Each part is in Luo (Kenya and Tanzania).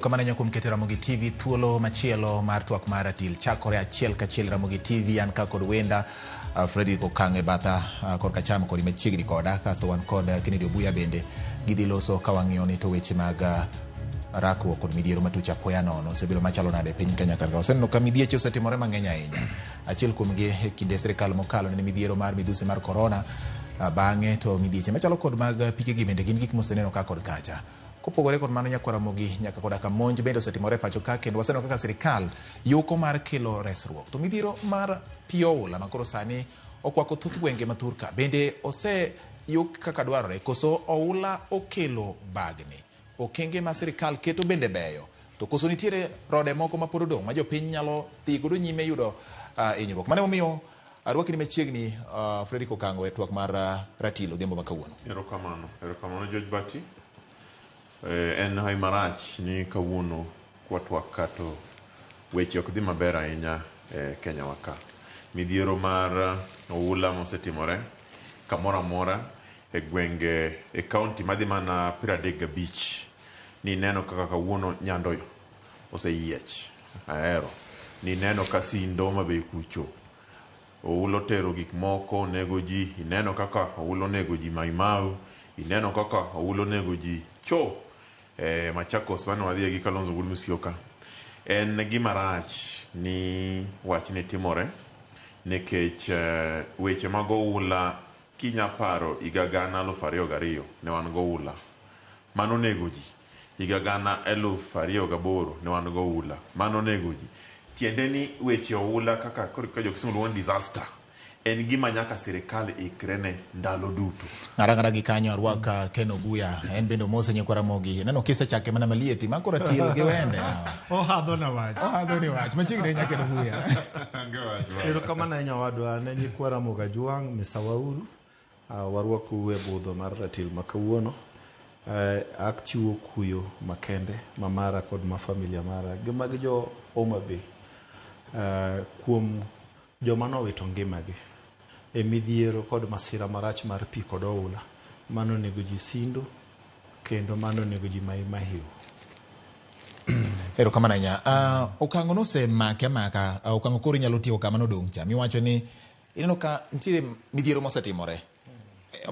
Kamano ahinya kuom keto Ramogi TV thuolo machielo mar twak mar ratil chakore achiel kachiel Ramogi TV an ka kod wenda Fredrick Okang' e batha korka cham kod machiegni koda kasto wan kod Kennedy Obuya bende gidhi loso ka wang'iyo ni to weche mag rakruok kod midhiero matuch apoya nono osebedo machalo nade e piny Kenya kar ka waseneno ka midhieche osetimore mang'eny ahinya achiel kuomgi e kinde sirikal mokalo ne midhiero mar midhusi mar korona bang'e to midhieche machalo kod mag pikegi bende gin gik moseneno ka kod kacha Kopogore kod mano nyakwar Ramogi nyaka koda ka monj bende osetimore e pacho ka kendo waseneno kaka sirikal yuko mar kelo resruok. To midhiero mar pi oula makoro sani okwako thoth gwenge ma thur ka bende oseyuk kaka dwarore koso oula okelo bagni. Okenge ma sirikal keto bende beyo to koso nitiere rode moko ma pod odong' ma jopiny nyalo dhi godo nyime yudo hinyruok. Mano emomiyo arwakni machiegni Fredrick Okango e twak mar ratil odhiambo ma kawuono. Erokamano, erokamano George Bati. En hawi marach ni kawuono kwatwak ka to weche ok dhi maber ahinya e Kenya wa ka. Midhiero mar oula mosetimore kamoro amora e gwenge e kaunti madhi mana 35 ni neno kaka kawuono Nyando oseyiech. Ahero. Nineno ka Sindo Homa Bay kucho oula otero gik moko onego ji, ineno kaka oula onego ji Mai Mahiu, ineno kaka oula onego ji cho e Machakos mane wadhiye gi Kalonzo Wuod Musyoka. En gima rach ni wachni timore nikech weche mag oula kinya paro higa gana alufu ariyo gariyo ne wan goula mano onego ji. Higa 2008 ne wan goula mano onego ji. Tiende ni weche oula kaka koro ka jo kisungu luongo ni disaster en gima nyaka sirikal ikre ne ndalo duto. Ng'ara ng'ara gi kanyo arwak Ken Oguya en bende omose nyikwa Ramogi. Neno kisechake mana malieti ma koro til gi wende. Ohadho na wach. Ohadho ni wach. Machiegni ahinya Ken Oguya. Erokamano ahinya owadwa ne nyikwa Ramogi Ajwang' misawauru. Warwakou e budho mar ratil ma kawuono. Achiwo kuyo makende ma mara kod ma familia mara gi mag jo Homa Bay kuom joma nowito ngimagi e midhiero kod masira marach mar pi kod oula mano onego ji Sindo kendo mano onego ji Mai Mahiu. Erokamano ahinya. Okang'o nosemake amaka. Okang'o koro inyalo tieko kama nodong' cha. Miwacho ni ineno ka nitiere midhiero mosetimore.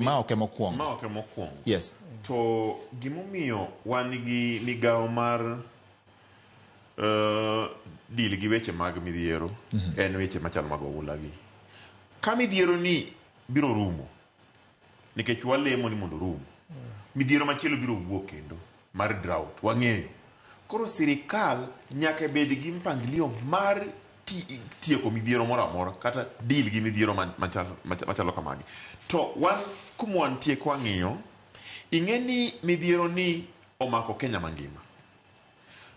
Ma ok ema okwongo. Ma ok ema okwongo. Yes. To gimomiyo wan gi migawo mar deal gi weche mag midhiero en weche machalo mag oula gi. Ka midhiero ni biro rumo, nikech walemo ni mondo orum, midhiero machielo biro wuok kendo mar drought, wang'eyo. Koro sirikal nyaka bed gi mpangilio mar tieko midhiero moro amora kata deal gi midhiero machalo kamagi. To wan kuma wantie kwang'iyo, ing'e ni midhiero ni omako Kenya mangima.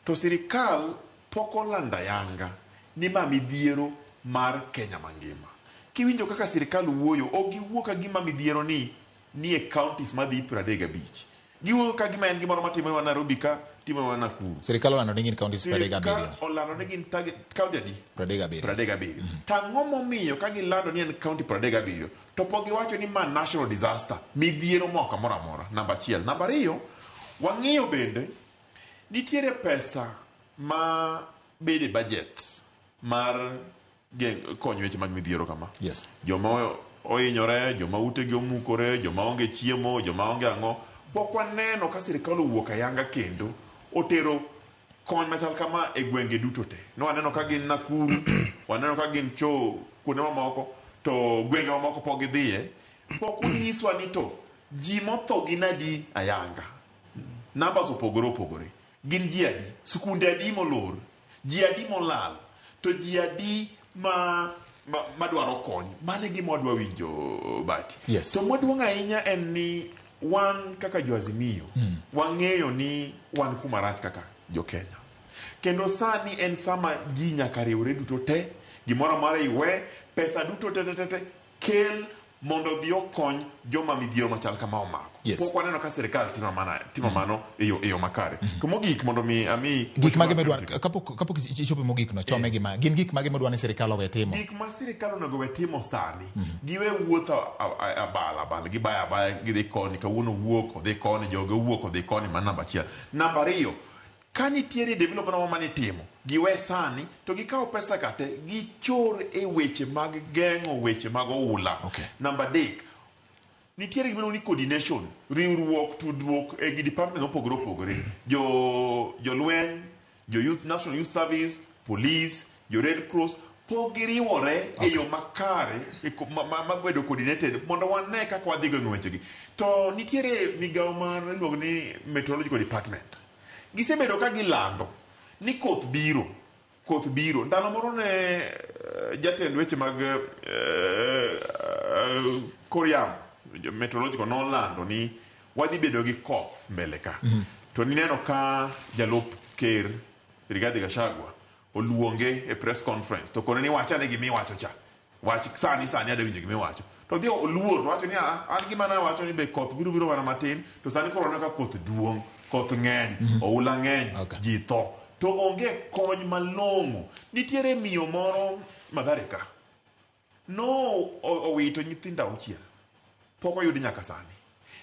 To sirikal pok olando ayanga ni ma midhiero mar Kenya mangima. Kiwinjo kaka sirikal wuoyo, ok giwuo ka gima midhiero ni nie counties madhi 35. Giwuoyo ka gima en gimoro matimore mana Nairobi ka, timore mana Nakuru. Sirikal olando ni gin counties 37. Sirikal olando ni gin target county adi? 37. 37. To ang'o momiyo ka gilando ni en county 37 to pok giwacho ni ma national disaster, midhiero moa kamoro amora, namba achiel. Namba ariyo, wang'iyo bende nitiere pesa ma bede budget mar konyo weche mag midhiero kama. Yes. Joma ohinyore, joma utegi omukore, joma onge chiemo, joma onge ang'o. Pok waneno ka sirikal owuok ayanga kendo otero kony machal kama e gwenge duto te. Ne waneno ka gin Nakuru, waneno ka gin cho kuonde mamoko, to gwenge mamoko pok gidhiye. Pok onyiswa ni to ji motho gin adi ayanga. Numbers opogore opogore. Gin ji adi? Skunde adi molor? Ji adi molal? To ji adi ma madwaro kony? Mano e gima wadwa winjo Bati. Yes. To maduong' ahinya en ni wan kaka jo Azimio, wang'eyo ni wan kuma rach kaka jo Kenya. Kendo sani en sama ji nyaka riwre duto te, gimoro amora iwe, pesa duto te te te te, kel mondo odhi okony joma midhiero machal kama omako. Yes. Pok waneno ka sirikal timo mana timo mano e yo e yo makare. To mogik mondo mi ami Gik mage midwa kapok ichopo mogik no chome gi ma gin gik mage midwa ni sirikal owe timo. Gik ma sirikal onego we timo sani, giwe wuotho abal abal, gibaya abaya gidhi koni, kawuono owuok odhi koni, joge owuok odhi koni, mano namba achiel. Namba ariyo, Ka nitiere development moro manitimo, giwe sani to gikaw pesa ka te gichor e weche mag geng'o weche mag oula. Okay. Namba 3, nitiere gima iluongo ni coordination, riwruok, tudruok e gi departments mopogore opogore. Jo jolweny, jo youth, National Youth Service, police, jo Red Cross pok giriwore e yo makare e mabedo coordinated mondo wane kaka wadhi geng'o wechegi. To nitiere migawo mar iluongo ni meteorological department. Gisebedo ka gilando ni koth biro, koth biro. Ndalo moro ne jatend weche mag kor yamo, meteorological nolando ni wadhi bedo gi koth mbele ka. To nineno ka jalup ker Rigathi Gachagua oluonge e press conference to kone ni wachane gima iwacho cha. Wach sani sani adwa winjo gima iwacho. To odhi oluor to wacho ni an gima nawacho ni be koth biro biro mana matin to sani koro waneno ka koth duong', koth ng'eny, oula ng'eny, ji tho. To onge kony malong'o. Nitiere miyo moro Mathare ka no owito nyithindo 6 pok oyud nyaka sani.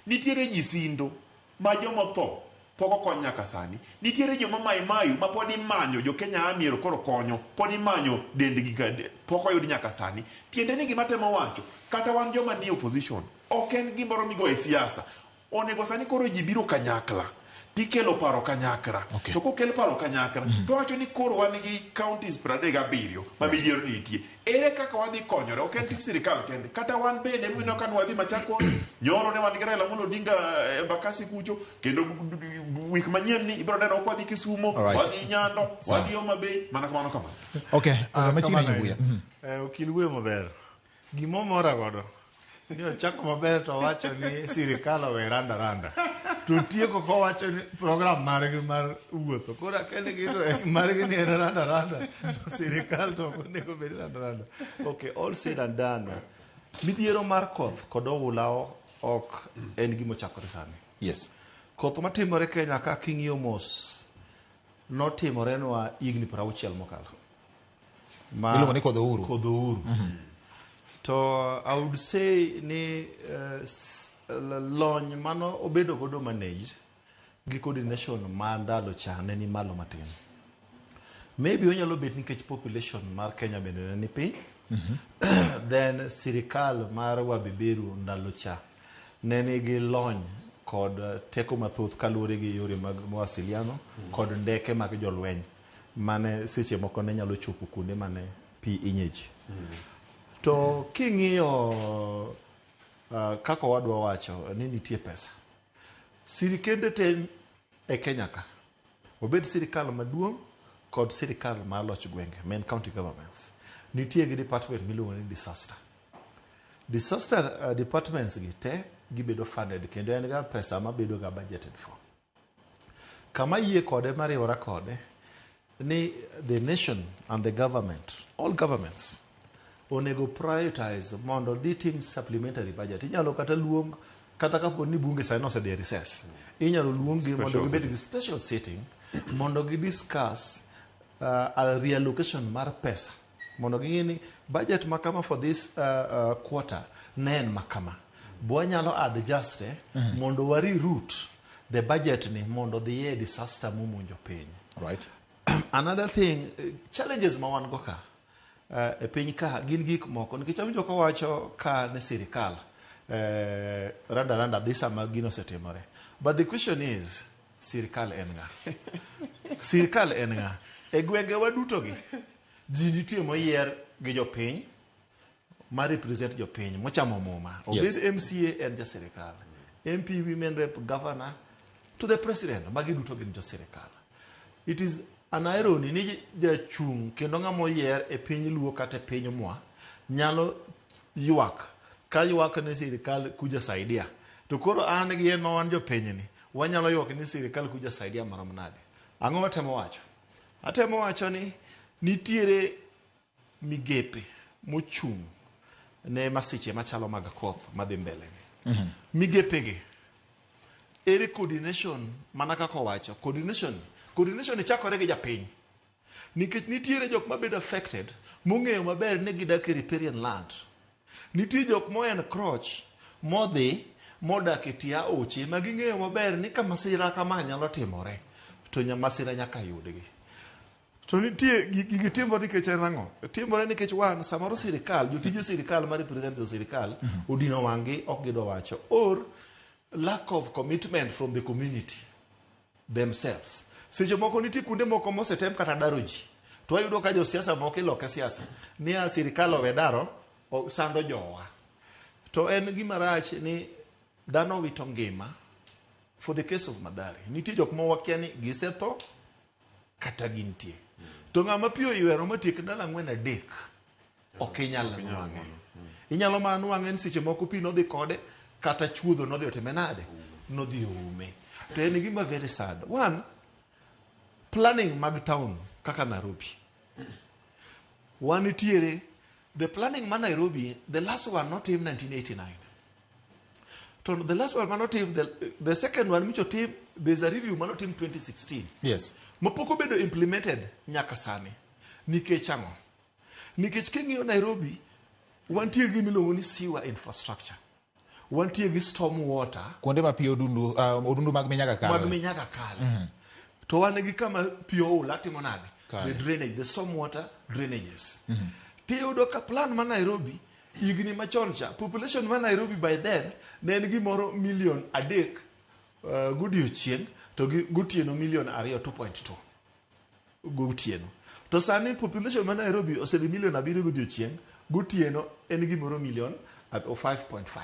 Nitiere nyisindo ma jomotho pok okony nyaka sani. Nitiere joma Mai Mahiu ma pod imanyo, jo Kenya Army ero koro konyo, pod imanyo dendgi pok oyud nyaka sani. Tiende ni gima temo wacho, kata wan joma nie opposition, ok en gimoro migoyo e siasa. Onego sani koro ji biro kanyakla, tikelo paro kanyakla. To kokel paro kanyakla, to wacho ni koro wan gi counties 37 ma midhiero nitie. Ere kaka wadhi konyore? Ok en tij sirikal kende. Kata wan bende mineno ka nwadhi Machakos, nyoro ne wan gi Raila Amolo Odinga e Embakasi kucho, kendo wik manyien ni ibiro neno ka wadhi Kisumo, wadhi Nyando, wadhi Homa Bay, mana kamano kamano. Okay, machiegni Nyabuya. Okil wuoyo maber. Gima omora godo ni ochako maber to owacho ni sirikal owe randa randa. To tieko kowacho ni program margi mar wuotho. Koro akia ni gito margi ni en randa randa. To sirikal to ok onego bed randa randa. Okay, all said and done. Midhiero mar koth kod oula ok en gima ochakore sani. Koth matimore Kenya ka king'iyo mos notimorenwa higni 60 mokalo. Iluongo ni kodh ouru. Kodh ouru. To I would say ni lony mano obedo godo managed gi coordination ma ndalo cha ne ni malo matin. Maybe onyalo bet nikech population mar Kenya bende ne ni piny. Then sirikal mar wabeberu ndalo cha ne nigi lony kod teko mathoth kaluwore gi yore mag mawasiliano kod ndeke mag jolweny mane seche moko ne nyalo chopo kuonde mane pi inye ji. To king'iyo kaka owadwa wacho ni nitie pesa. Sirikende te e Kenya ka, obed sirikal maduong' kod sirikal mar loch gwenge, main county governments, nitie gi department miluongo ni disaster. Disaster departments gi te gibedo funded kendo en ga pesa mabedo ga budgeted for. Kama yie kode mariwora kode ni the nation and the government, all governments, onego prioritize mondo dhi tim supplementary budget. Inyalo kata luong kata kapo ni bunge sani osedhi e recess. Inyalo luong gi mondo gibed gi special sitting mondo gi discuss a reallocation mar pesa. Mondo ging'e ni budget makama for this quarter ne en makama. Bo wanyalo adjust mondo wa reroute the budget ni mondo dhi e disaster momonjo piny. Another thing, challenges ma wan go ka e piny ka gin gik moko nikech awinjo kowacho ka ne sirikal randa randa dhi sama gino osetimore. But the question is, sirikal en ng'a? Sirikal en ng'a? E gwenge wa duto gi, ji nitie moyier gi jopiny ma represent jopiny mochamo muma. Obed MCA en ja sirikal, MP, women rep, governor to the president, magi duto gin jo sirikal. It is an irony ni jachung' kendo ng'ama oyier e piny Luo kata e piny mwa nyalo ywak ka ywak ni sirikal kuja saidia. To koro an gi en ma wan jopiny ni wanyalo ywak ni sirikal kuja saidia marom nade? Ang'o matemo wacho? Atemo wacho ni nitiere migepe mochung' ne masiche machalo mag koth madhi mbele ni. Migepe gi ere coordination mana kaka owacho coordination chakore gi japiny nikech nitiere jok mabedo affected mong'eyo maber ni gidak e riparian land. Nitie jok mo encroach modhi modak e tie aoche ma ging'eyo maber ni ka masira kama nyalo timore To masira nyaka yudgi. To nitie gigi timore nikech en ang'o? Timore nikech wan samoro sirikal, jotije sirikal ma represent jo sirikal odino wang'gi ok gidwa wacho or lack of commitment from the community themselves. Seche moko nitie kuonde moko mosetem kata daro ji. To wayudo ka josiasa moko iloke siasa niya sirikal owe daro sando jowa. To en gima rach ni dhano wito ngima for the case of Mathare. Nitie jok ma wakia ni gisetho kata gintie. To ng'ama pi oywero matiek ndalo ang'wen adek ok inyal nwang'e. Inyalo mana nwang'e ni seche moko pi nodhi kode kata chuodho nodhi otime nade? Nodhi oume. To en gima very sad. One, planning mag town kaka Nairobi. Wanitiere, the planning ma Nairobi, the last one notim 1989. To the last one manotim, the second one michotim, there's a review manotim 2016. Mapok obedo implemented nyaka sani. Nikech ang'o? Nikech king'iyo Nairobi, wantie gi miluongo ni sewer infrastructure. Wantie gi storm water. Kuonde ma pi odundu, odundu mag minyaga kalo. Mag minyaga kalo. To wan gi kama pi oula timo nade? Kale. The drainage, the storm water drainages. Tiyudo ka plan ma Nairobi, higni machon cha, population ma Nairobi by then ne en gimoro milion 3 godiochieng' to gi gotieno milion 2, 2.2 gotieno. To sani population ma Nairobi osedhi milion 7 godiochieng', gotieno en gimoro milion 5.5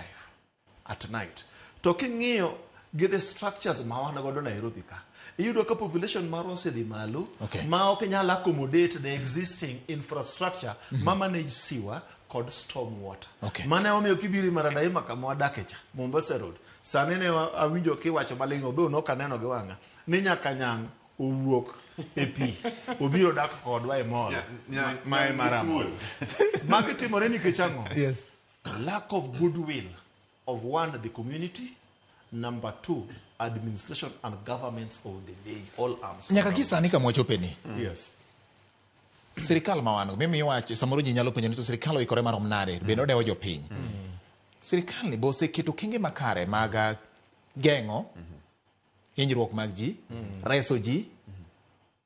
at night. To king'iyo gi the structures ma wan godo Nairobi ka, iyudo ka population marwa osedhi malo ma ok nyal accommodate the existing infrastructure ma manage sewer kod storm water. Mane omiyo kibiro Maradaima kama wadake cha, Mombasa Road, sani ne awinjo kiwacho maling' although nok aneno gi wang'a, ni nyaka nyang' owuok e pi obiro dak kodwa e mall ma e Marama. Magi timore nikech ang'o? Lack of goodwill of one, the community, number two, administration and governments of the day, all arms. Nyaka gi sani kama wachope ni. Sirikal ma wan go, mimiyo wach, samoro ji nyalo penjo ni to sirikal oikore marom nade, bende odewo jopiny. Sirikal ni bo oseketo okenge makare mag geng'o hinyruok mag ji, reso ji,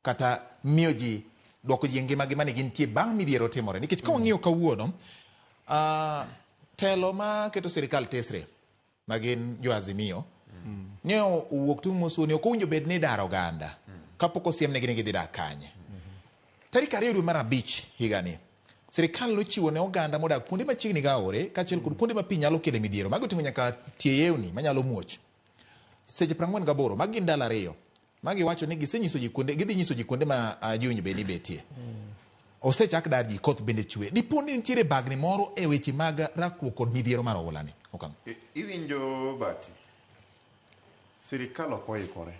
kata miyo ji dwoko ji e ngimagi mane gintie bang' midhiero timore. Nikech ka wang'iyo kawuono, telo ma keto sirikal tesre, ma gin jo Azimio, ne owuok tung' mosuo ni ok owinjo bed ni idaro oganda kapok osiemnegi ni gidhi dak kanye. Tarik 2 dwe mar 5 higani, sirikal nochiwo ne oganda modak kuonde machiegni gi aore kaachiel kod kuonde ma pi nyalo kele midhiero. Mago oting'o nyaka tie yewni manyalo muoch. Seche 48, magi gin ndalo 2, magi wacho ni gisenyiso ji kuonde, gidhi nyiso ji kuonde ma ji owinjo bed ni betie. Osechak dar ji, koth bende chwe. Dipo ni nitiere bagni moro e weche mag rakruok kod midhiero mar oula ni? Okang'. Iwinjo Bati, sirikal ok oikore.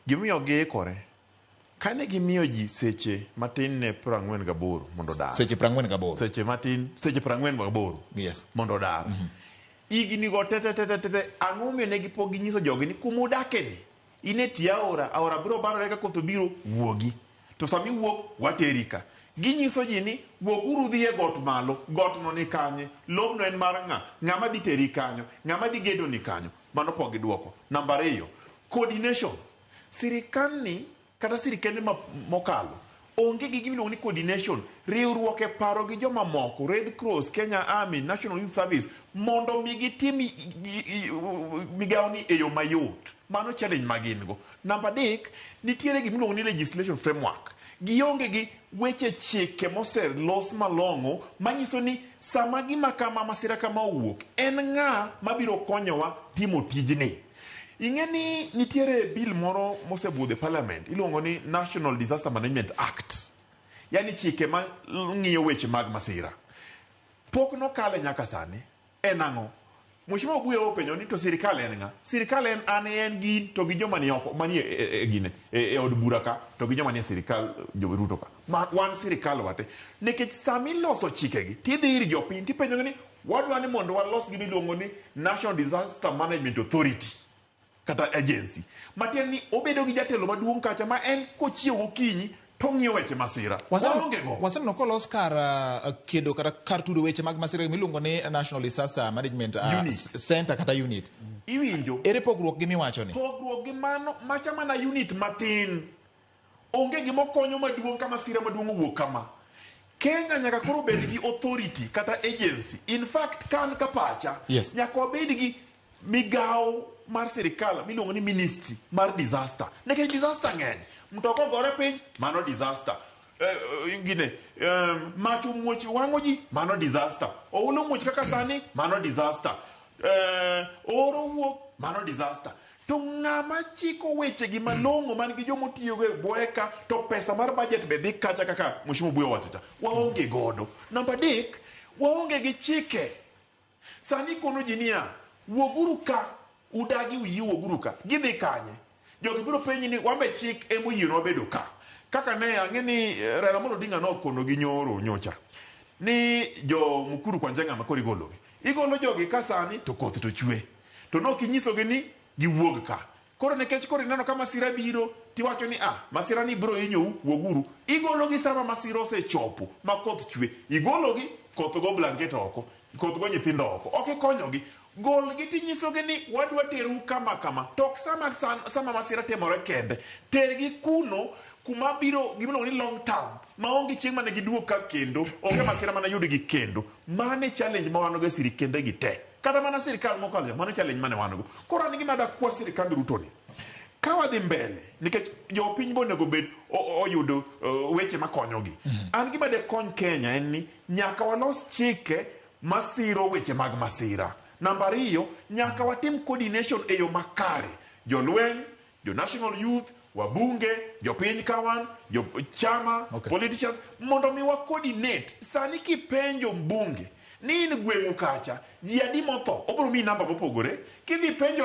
Gimomiyo giikore, kane gimiyo ji seche matin ne 48 mondo odar. Seche 48. Seche matin, seche 48. Mondo odar. Higni go te te te te te, ang'o momiyo ne gipok ginyiso jogi ni kuma udake ni, in e tie aora, aora biro barore ka koth obiro, wuogi. To sama iwuok, wateri ka. Ginyiso ji ni wuoguru udhi e got malo, got no ni kanye, lobno en mar ng'a, ng'ama dhi teri kanyo, ng'ama dhi gedo ni kanyo. Mano pok giduoko. Namba 2, coordination. Sirikal ni kata sirikende mokalo onge gi gima iluongo ni coordination, riwruok e paro gi joma moko, Red Cross, Kenya Army, National Youth Service, mondo mi gitim migawo ni e yo mayot. Mano challenge ma gin go. Namba 3, nitiere gima iluongo ni legislation framework. Gionge gi weche chike moselos malong'o manyiso ni sama gima kama masira kama owuok, en ng'a mabiro konyowa timo tijni. Ing'e ni nitiere bill moro mosebudho e parliament, iluongo ni National Disaster Management Act. Yani chike ma ng'iyo weche mag masira. Pok nokale nyaka sani. En ang'o? Mheshimiwa Obuya openjo ni to sirikal en ng'a? Sirikal en an, en gin to gi joma ni oko, manie e gine, e od bura ka, to gi joma nie sirikal jo Ruto ka. Ma wan sirikal wate. Nikech sama iloso chikegi, tidhi ir jopiny tipenjogi ni wadwa ni mondo walos gima iluongo ni National Disaster Management Authority kata agency. Matiende ni obedo gi jatelo maduong' kacha ma en kochiew gokinyi to ng'iyo weche masira. Waonge go. Waseneno kolos kar kedo kata kar tudo weche mag masira miluongo ni National Disaster Management Unit. Center kata unit. Iwinjo? Ere pogruok gi miwacho ni? Pogruok gi mano macha mana unit matin. Onge gima okonyo maduong' ka masira maduong' owuok kama. Kenya nyaka koro bed gi authority kata agency. In fact, ka an ka pacha, Yes. nyaka wabed gi migawo mar sirikal miluongo ni ministry mar disaster. Nikech disaster ng'eny. Mtoka ogore piny, mano disaster. Gine, mach omuoch wang'o ji, mano disaster. Oula omuoch kaka sani, mano disaster. Oro owuok, mano disaster. To ng'ama chiko weche gi malong'o man gi joma otiyogo e bwoye ka to pesa mar budget be dhi kacha kaka Mheshimiwa Obuya owacho cha. Waonge godo. Namba adek, waonge gi chike. Sani kono ji niya, wuoguru ka, udagi uyie wuoguru ka. Gidhi kanye? Jogi biro penji ni wambe chik ema oyienwa bedo ka. Kaka ne ang'e ni Raila Amolo Odinga nokono gi nyoro nyocha ni jo Mukuru kwa Njenga ma koro igologi. Igolo jogi ka sani to koth to chwe. To nok inyisogi ni giwuog ka. Koro nikech koro ineno ka masira biro, tiwacho ni ah, masira ni biro hinyou, wuoguru. Igologi sama masira osechopo ma koth chwe. Igologi, koth go blanket oko, koth go nyithindo oko. Ok ikonyogi. Golgi tinyisogi ni wadwa terou kama kama. To ok sama masira timore kende. Tergi kuno kuma biro gimiluongo ni long term maonge chieng' mane giduog ka kendo, onge masira mane yudgi kendo. Mano e challenge ma wan go e sirikende gi te. Kata mana sirikal mokalo cha, mano challenge mane wan go. Koro an gima dakwa sirikand Ruto ni, ka wadhi mbele, nikech jopiny be onego bed oyudo weche makonyogi. An gima dekony Kenya en ni nyaka walos chike masiro weche mag masira. Namba ariyo, nyaka watim coordination e yo makare. Jolweny, jo National Youth, wabunge, jopiny kawan, jo chama, politicians, mondo mi wa coordinate. Sani kipenjo mbunge ni in gweng'u kacha, ji adi motho, obiro miyi namba mopogore. Kidhi penjo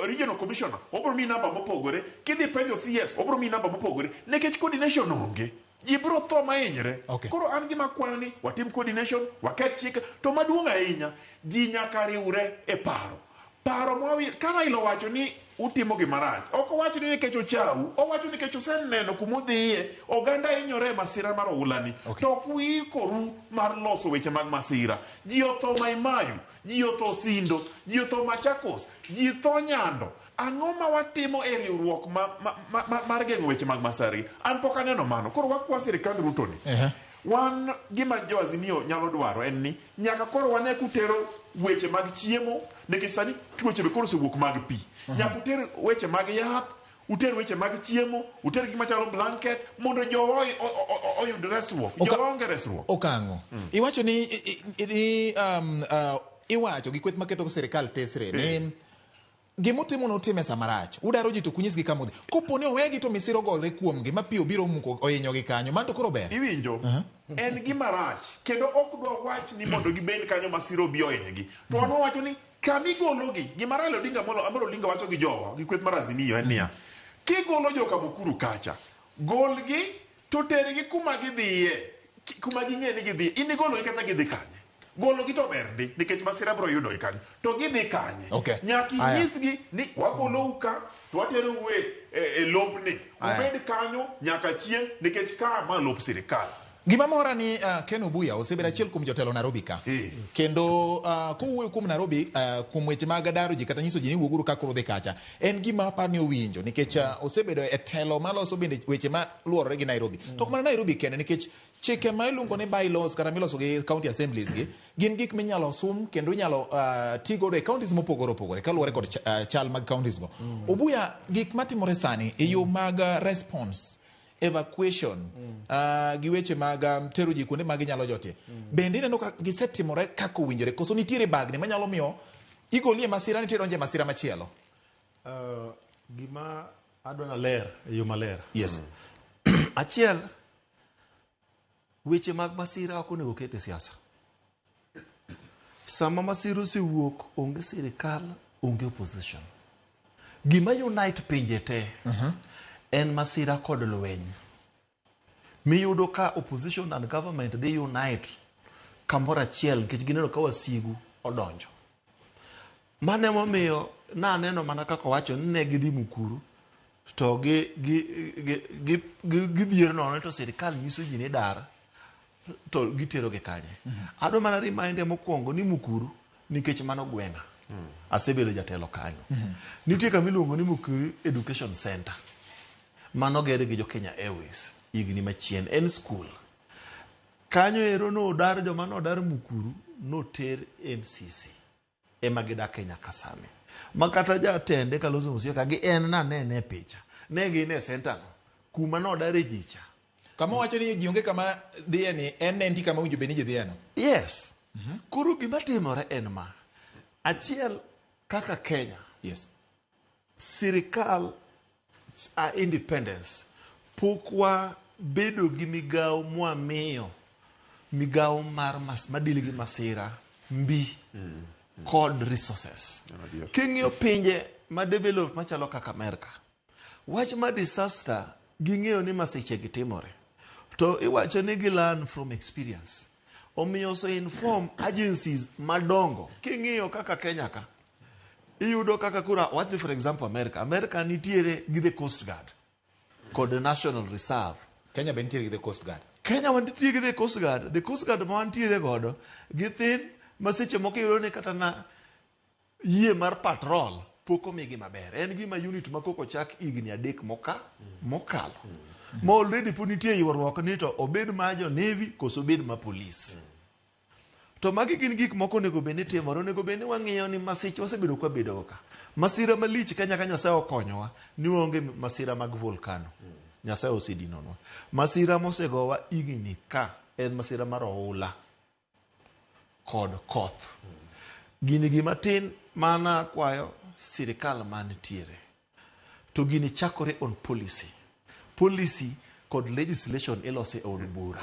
regional commissioner, obiro miyi namba mopogore. Kidhi penjo CS, obiro miyi namba mopogore. Nikech coordination onge. Ji biro tho mahinyre. Koro an gima akwayo ni watim coordination, waket chike, to maduong' ahinya, ji nyaka riwre e paro. Paro mwawi, ka Raila owacho ni utimo gima rach, ok owach ni nikech ochau, owacho nikech oseneno kuma udhiye, oganda hinyore e masira mar oula ni. To ok uikoru mar loso weche mag masira. Ji otho Mai Mahiu, ji otho Sindo, ji otho Machakos, ji tho Nyando. Ang'o ma watimo e riwruok mar geng'o weche mag masira? An pok aneno mano. Koro wakwa sirikand Ruto ni. Wan gima jo Azimio nyalo dwaro en ni nyaka koro wane kutero weche mag chiemo, nikech sani tuoche be koro osewuok mag pi. Nyaka uter weche mag yath, uter weche mag chiemo, uter gik machalo blanket mondo jowa oyud resruok. Jowa onge resruok. Okang'o. Iwacho ni iwacho gi kweth maketo sirikal tesre ni gimutimo nutime sama rach. Udaro ji to kunyisgi kama udhi. Kopo ni owegi to misiro ogore kuomgi ma pi obiro muko ohinyogi kanyo. Mano to koro ber. Iwinjo? En gima rach. Kendo ok dwa wach ni mondo gibed kanyo masiro obi ohinygi. To wan wawacho ni kama igologi, gima Raila Odinga Amolo Odinga wacho gi jowa, gi kweth mar Azimio en niya, kigolo joka Mukuru kacha, golgi to tergi kuma gidhiye, kuma ging'e ni gidhiye. In igologi kata gidhi kanye? Gologi to ber ndi, nikech masira biro yudogi kanyo. To gidhi kanye? Nyaka inyisgi ni wagolou ka, to waterou e lopni. Ubed kanyo nyaka chieng', nikech ka ma lop sirikal. Gima mora ni Ken Obuya osebedo achiel kuom jotelo Nairobi ka. Kendo kowuoyo kuom Nairobi, kuom weche mag daro ji kata nyiso ji ni wuoguru ka koro udhi kacha, en gima aparo ni owinjo nikech osebedo e telo maloso bende weche ma luorore gi Nairobi. To ok mana Nairobi kende, nikech chike ma iluongo ni bylaws kata miloso gi county assemblies gi gin gik minyalo sum kendo inyalo ti godo e counties mopogore opogore kaluwore kod chal mag counties go. Obuya, gik matimore sani e yo mag response, evacuation, gi weche mag tero ji kuonde ma ginyalo jotie, bende ineno ka gisetimore kaka owinjore koso nitiere bagni manyalo miyo igolie masira ni tidonje masira machielo? Gima adwa naler e yo maler. Yes. Achiel, weche mag masira ok onego ket e siasa. Sama masira osewuok, onge sirikal, onge opposition. Gima unite pinje te en masira kod lweny. Miyudo ka opposition and government dhi unite kamoro achiel nikech gineno ka wasigu odonjo. Mano emomiyo naneno mana kaka owacho ni ne gidhi Mukuru. To gi gi gi gi gi gidhier nono to sirikal nyiso ji ni dar to gitero gi kanye. Adwa mana remind mokwongo ni Mukuru nikech mano gweng'a. Asebedo jatelo kanyo. Nitie kama iluongo ni Mukuru Education Center. Mano ger gi jo Kenya Airways higni machien. En school. Kanyo ero nodar joma nodar Mukuru noter MCC. Ema gidake nyaka sani. Ma kata jatende Kalonzo Musyoka gi en nanene e picha. Ne gin e center no. Kuma nodare ji cha. Kama wacho ni ji onge kama dhiye ni en ne nitie kama owinjo bed ni ji dhiye no. Yes. Koro gima timore en ma. Achiel kaka Kenya. Yes. Sirikal a independence pok wabedo gi migawo mwamiyo migawo mar mas, madil gi masira mbi kod resources. King'iyo pinje ma develop machalo kaka Amerika, wach ma disaster ging'eyo ni masiche gi timore to iwacho ni gi learn from experience. Omiyo ose inform agencies madongo. King'iyo kaka Kenya ka, iyudo kaka kura wach ni for example America. America nitiere gi the Coast Guard kod the National Reserve. Kenya be nitiere gi the Coast Guard. Kenya wantie gi the Coast Guard. The Coast Guard ma wantiere godo githin ma seche moko iyudo ni kata na yie mar patrol pok omigi maber. En gima unit ma koko chak higni 3 mokalo. Ma already pod nitie ywaruok ni to obed ma jo Navy koso obed ma police. To magi gin gik moko onego bed ni timore. Onego bed ni wang'iyo ni masiche wasebedo kwa bedo ka. Masira malich Kenya ka Nyasaye okonyowa ni waonge masira mag volcano. Nyasaye osedinonwa. Masira mosegowa higni ka en masira mar oula kod koth. Gini gima tin mana kwayo sirikal mantiere. To gini chakore on policy. Policy kod legislation ilose e od bura.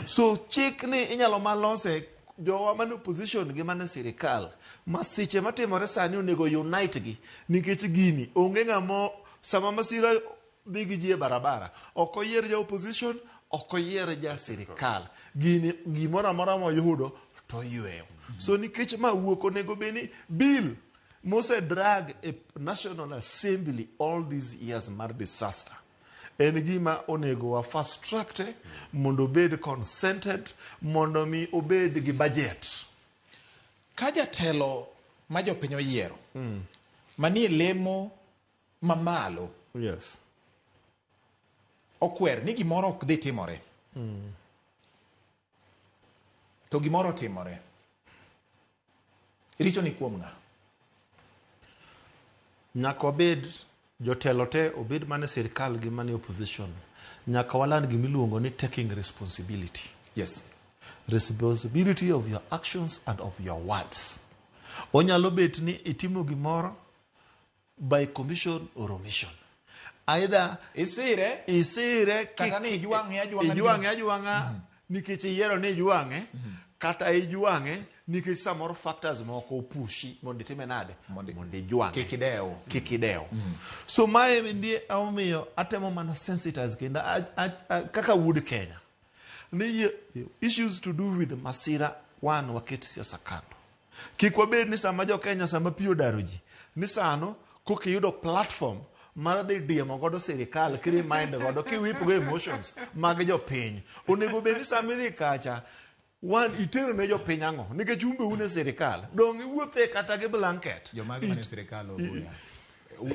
So chik ni inyalo malose jowa mane opposition gi mane sirikal. Masiche matimore sani onego unite gi nikech gini onge ng'ama sama masira dhi gi ji e barabara. Ok oyier ja opposition, ok oyier ja sirikal. Gini gimoro amora moyudo to oyweyo. So nikech ma wuok onego bed ni bill mose drag e National Assembly all these years mar disaster. En gima onego wa fast track te mondo obed consented mondo mi obed gi budget. Ka jatelo ma jopiny oyiero manie lemo mamalo Yes. okwer ni gimoro ok dhi timore. To gimoro timore. Richo ni kuom ng'a? Nyaka wabed jotelo te obed mane sirikal gi mane opposition. Nyaka waland gimiluongo ni taking responsibility. Yes. Responsibility of your actions and of your words. Onyalo bet ni itimo gimoro by commission or omission. Either Isire isire Kata ni ijwang'e ajwang'a ijwang'e ajwang'a nikech iyiero ni ijwang'e kata ijwang'e nikech samoro factors moko opushi mondo itime nade mondo ijwang'e kik idew. Kik idew. So mae ndiye omiyo atemo mana sensitize kendo kaka wuod Kenya ni issues to do with masira wan waket siasa kando. Kik wabed ni sama jo Kenya sama pi odaro ji ni sano koka iyudo platform mar dhi diemo godo sirikal kirimind godo kiwip go emotions mag jopiny. Onego bed ni sama idhi kacha wan itero ne jopiny ang'o nikech un be un e sirikal dong iwuothe kata gi blanket. Jomage mane sirikal Obuya?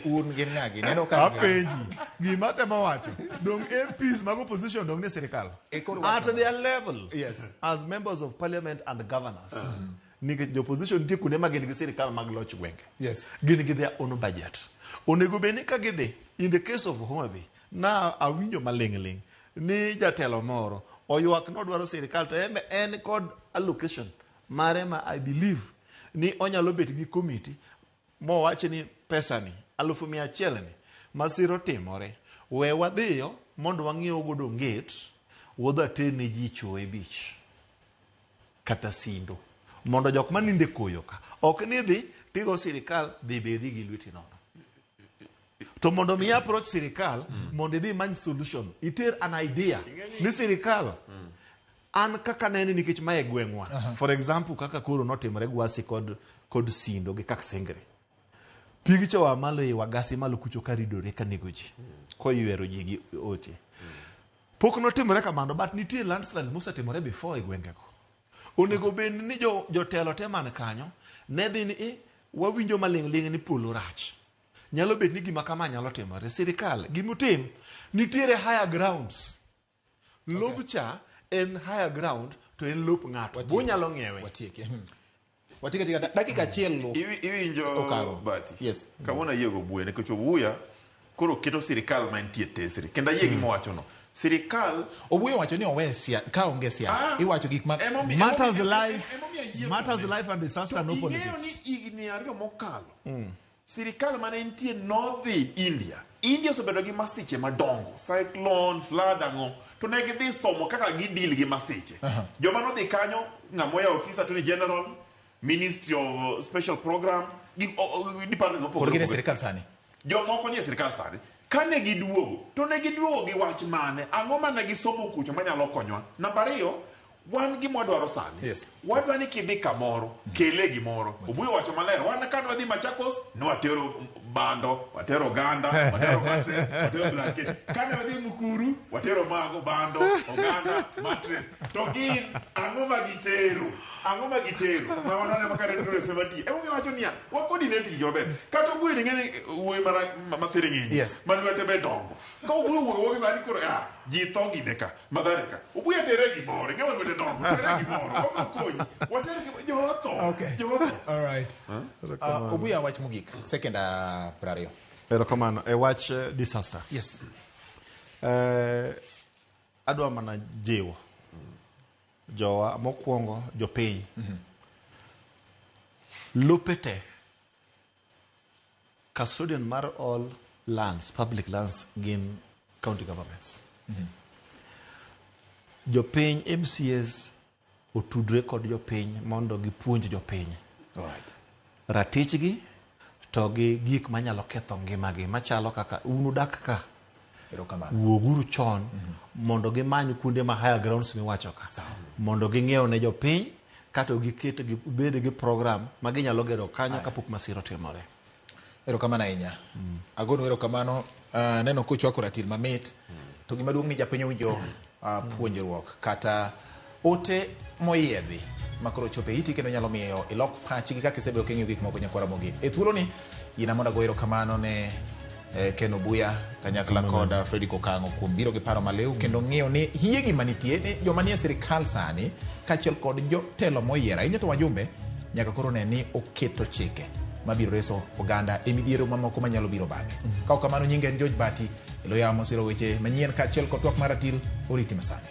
Un gin ng'a gini? Aneno ka Apenji gima temo wacho dong MPs mag opposition dong ne sirikal E koro at wacho their level Yes. as members of parliament and governors nikech jo opposition nitie kuonde ma gin gi sirikal mag loch gwenge. Yes. Gin gi their own budget. Onego bed ni ka gidhi in the case of Homa Bay na awinjo maling'ling ni jatelo moro oywak nodwaro sirikal to en en kod allocation mare ma I believe ni onyalo bet gi committee mowach ni pesa ni 100,000 ni masira otimore we wadhiyo mondo wang'iew godo onget wadhi ater ne ji choo e beach kata sindo mondo jok maninde koyo ka ok ni dhi tigo sirikal dhi be dhi gi lweti nono to mondo mi approach sirikal mondo idhi imany solution iter an idea ni sirikal an kaka nene nikech mae gweng'wa for example kaka koro notimore Gwasi kod Sindo gi Kaksengre. Pigi cha oa malo e Wagasi malo kucho ka ridore ka nego ji. Koywero ji gi oche. Pok notimore kamano but nitie landslides mosetimore before e gwengego. Onego bed ni jo, jotelo te man kanyo ne dhi ni eh, wawinjo maling'ling' ni polo rach. Nyalo bet ni gima kama nyalo timore. Sirikal gimutim nitiere higher grounds. Lob cha en higher ground to en lop ng'ato. Bunyalo ng'iewe. Watieke. Watieke tika dakika achiel lu. Iwinjo Okawo. Bati. Yes. Kawuono ayie go Obuya nikech Obuya koro keto sirikal mantie tesre. Kendo ayie gi mowachono. Sirikal Obuya owacho ni owe siasa ka onge siasa. Ah. Iwacho gik ma Emomiyo- Matters emomiyo- life, emomiyo ayie matters kode. life and disaster, To no ing'eyo politics. ni higni ariyo mokalo sirikal mane nitie nodhi India. India osebedo gi masiche madongo, cyclone, flood ang'o. To ne gidhi somo kaka gideal gi masiche. Joma nodhi kanyo, ng'ama oyawo ofis Attorney General, Ministry of Special Program, gi departments Koro mopogore gin e opogore. sirikal sani. Jomoko nie sirikal sani. Kane giduogo, to ne giduogo gi wach mane? Ang'o mane gisomo kucho manyalo konyowa? Namba ariyo, wan gima wadwaro sani. Yes. Wadwa ni kidhi kamoro, kele gimoro. Obuyo wacho maler, wan ka nwadhi Machakos, nwatero bando, watero oganda, watero mattress, watero blanket. Kane wadhi Mukuru, watero mago, bando, oganda, mattress. To gin, ang'o ma gitero? Ang'o ma gitero? Ma wan waneno ka Red Cross ema tiyo. Emomiyo awacho niya, wa coordinate gigi maber. Kata Obuyo ni ng'eni wuoyi ma thiring'inyi. Yes. Ma lwete be dongo. Ka Obuyo owuok awuoka sani koro, ah, ji tho gine ka, Mathare ka. Obuyo tere gimoro, ing'e ma lwete dongo, tere gimoro. Wabiro konyi. Water gimoro, jowa tho. Okay. Jowa tho. All right. Obuya wach mogik. Second 20. Erokamano. E wach disaster. Yes. Adwa mana jiwo jowa mokwongo jopiny. Lope te custodian mar all lands, public lands gin county governments. Jopiny MCAs otudre kod jopiny mondo gipuonj jopiny All right. ratichgi to gi gik manyalo ketho ngimagi machalo kaka un udak ka Erokamano. wuoguru chon mondo gimany kuonde ma higher grounds miwacho ka mondo ging'iew ne jopiny kato giket gibed gi program ma ginyalo gero kanyo kapok masira otimore. Erokamano ahinya. Agonu erokamano. Neno kuchwako ratil mamit. To gima duong' ni japiny owinjo puonjruok kata ote moyiedhi makoro chopo e iti kendo nyalo miyo ilok pachgi kaka isebedo king'iyo gik moko nyakwara mogik. E thuoloni yina mondo ago erokamano ne Ken Obuya kanyakla kod Fredrick Okang'o kuom biro gi paro maliw kendo ng'iyo ni hie gima nitie ni joma nie sirikal sani kaachiel kod jotelo moyier ahinya to wajumbe nyaka koro ne ni oketo chike mabiro reso oganda e midhiero mamoko manyalo biro bang'e. Ka ok kamano nyinga en George Bati, elo yamo siro weche manyien kaachiel kod twak mar ratil oriti masani.